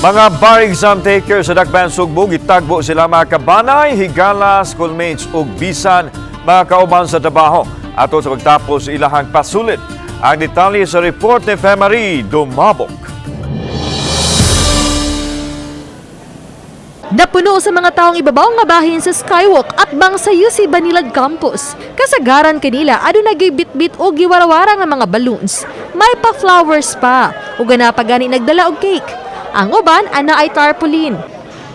Mga bar exam takers sa Dakbayan Sugbo, gitagbo sila mga kabanay, higala, schoolmates ug bisan mga kauban sa trabaho ato sa pagtapos sa ilahang pasulit. Ang detalye sa report ni Femary Dumabok. Napuno sa mga taong ibabaw nga bahin sa Skywalk at bang sa UC Banilad Campus. Kasagaran kanila aduna bitbit o giwarawara nga mga balloons. May pa flowers pa ug gana pa gani nagdala og cake. Ang uban ana ay tarpaulin.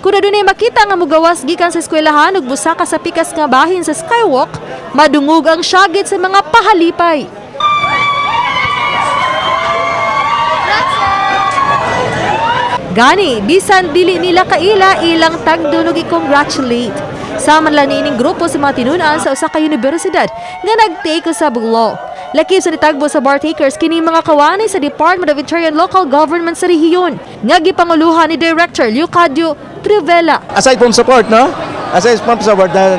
Kung adunay makita nga mugawas gikan sa eskwelahan ug busaka sa pikas nga bahin sa Skywalk, madungog ang syagit sa mga pahalipay. Gani, bisan dili nila kaila ilang tagdun ug i-congratulate. Sama lang niining grupo sa mga tinunan sa usa ka universidad nga nag-take sa law. Lakip sa nitagbo sa bar takers kini mga kawani sa Department of Interior and Local Government sa rehiyon nga gipanguluhan ni Director Leocadio Trivela. Aside from support, no? Aside from support, na,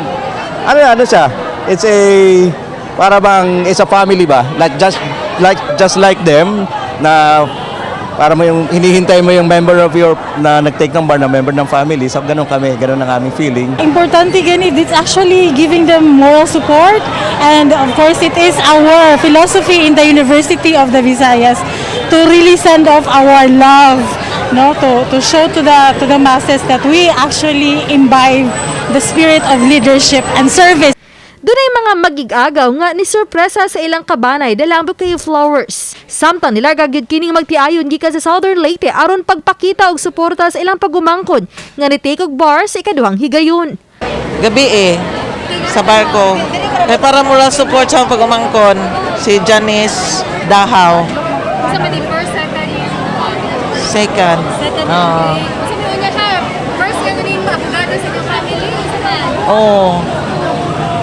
ano siya? It's a, para bang, it's a family ba? Like, just like them, na para mo yung hinihintay mo yung member of your na nag-take ng bar na member ng family. So ganun kami, ganun ang aming feeling. Importante gani, it's actually giving them moral support, and of course it is our philosophy in the University of the Visayas to really send off our love, no, to show to the masses that we actually imbibe the spirit of leadership and service. Dunay mga magigagaw nga ni sorpresa sa ilang kabanay dala ang bouquet of flowers. Samtang nilarga gyud kining magtiayon gikan sa Southern Leyte aron pagpakita og suporta sa ilang pagumangkon nga ni take og bar sa ikaduhang higayon. Gabi eh, sa barko. Kaya para moral support sa akong pag-umangkon, si Janice Dahaw. Sa man first, second year? Second. Second. Oo. Sa niya siya, first ka rin abogado sa inyong family. Sa man? Oo.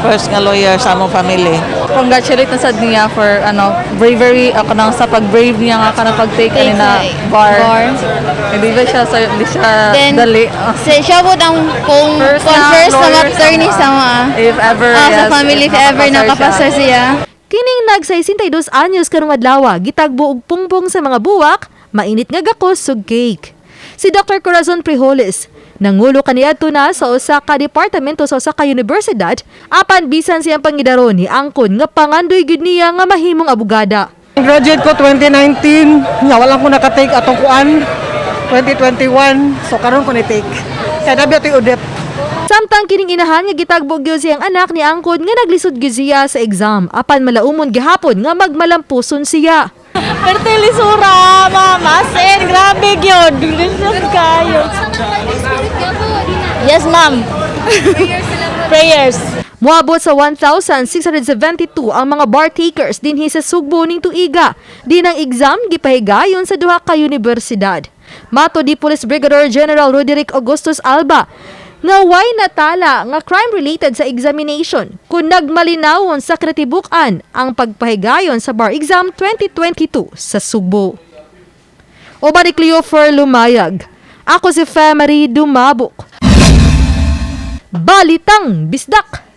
First nga lawyer sa among family. Congratulate na sad niya for ano bravery ako nang sa pag-brave niya nga kanang pag-take ani na bar. Bar. Hindi ba siya sa hindi siya Then, dali. Siya po ang kung First first, na first na lawyer sa attorney sa mga If ever, sa yes, family, if ever nakapasar siya. Kining nag 62 anyos karong adlaw, gitagbo og pungbong sa mga buwak, mainit nga gakos ug cake. Si Dr. Corazon Prijoles, nangulo kaniadto na sa usa ka departamento sa usa ka universidad, apan bisan siyang pangidaron ni angkon nga pangandoy gyud niya nga mahimong abogada. Graduate ko 2019 nga wala ko nakatake atong kuan 2021, so karon ko ni take kay dabi ato udep. Samtang kining inahan nga gitagbo gyud siyang anak ni angkon nga naglisod gyud siya sa exam apan malaumon gihapon nga magmalampuson siya. Fertilisura, mama, sen, grabe gyud. Delicious kayo. Yes, ma'am. Prayers. Moabot sa 1,672 ang mga bar takers dinhi sa Sugbo ning tuiga. Din ang exam gipahigayon sa duha ka universidad. Mato di Police Brigadier General Roderick Augustus Alba nga way natala nga crime related sa examination kung nagmalinawon sa kinatibuk-an ang pagpahigayon sa bar exam 2022 sa Sugbo. Uban ni Cleofer Lumayag. Ako si Femery Dumabok. Balitang Bisdak!